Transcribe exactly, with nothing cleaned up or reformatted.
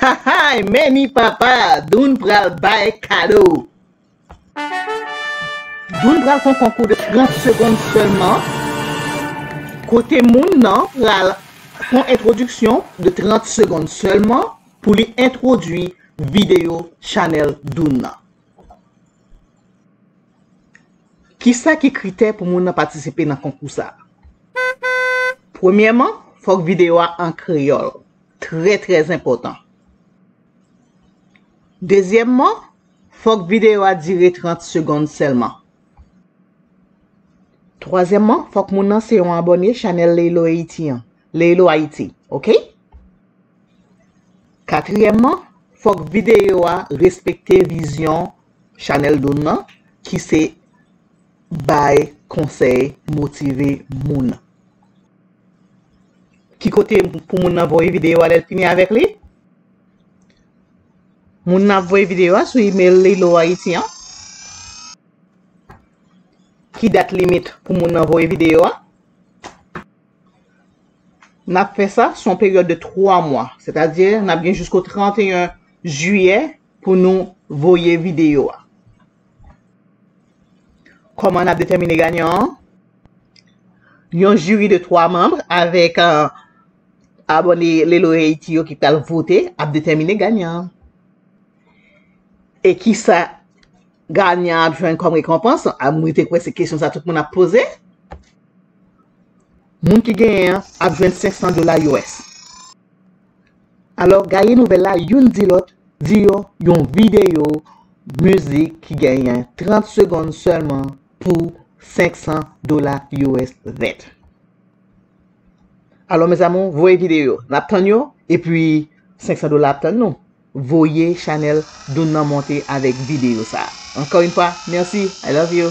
Hahay, men ni papa, Doun pral bay kado. Doun pral fè yon konkou de trant segonn sèlman, kote moun nan pral fè yon entwodiksyon de trant segonn sèlman pou li entwodui videyo chanèl Doun nan. Kisa ki kritè pou moun nan patisipe nan konkou sa a? Premyèman, fòk videyo a an kreyòl. Trè, trè enpòtan. Dezyèmman, fòk videyo a dire trant segonn sèlman. Twazyèmman, fòk moun nan se yon abòne chanèl Leylo Haiti an. Leylo Haiti, oke? Katriyèmman, fòk videyo a respekte vizyon chanèl Doun nan, ki se bay konsèy, motive moun. Ki kote pou moun nan voye videyo a lè l fini avèk li? Moun nan ap voye videyo a sou imèl Leylo Haiti an. Ki dat limit pou moun nan voye videyo a? N ap fè sa sou yon peryòd de twa mwa, sètadi n ap gen jisko trannteyen jiyè pou nou voye videyo a. Kòman n ap detèmine ganyan an? Yon jiri de twa manm avèk, euh, abòne Leylo Haiti yo ki pral vote ap detèmine ganyan an. E kisa ganyan an ap jwenn kòm rekonpans? A, mwen te kwè se kesyon sa tout moun ap poze. Moun ki genyen an ap jwenn senk san dola U S. Alò, gaye nouvèl la youn di lòt, di yo yon videyo mizik ki genyen trant segonn sèlman pou senk san dola U S vèt. Alò, mes amours, voye videyo. N ap tann yo, epi senk san dola ap tann nou. Voye chanèl Doun nan monte avèk videyo sa a. Encore une fois, merci. I love you.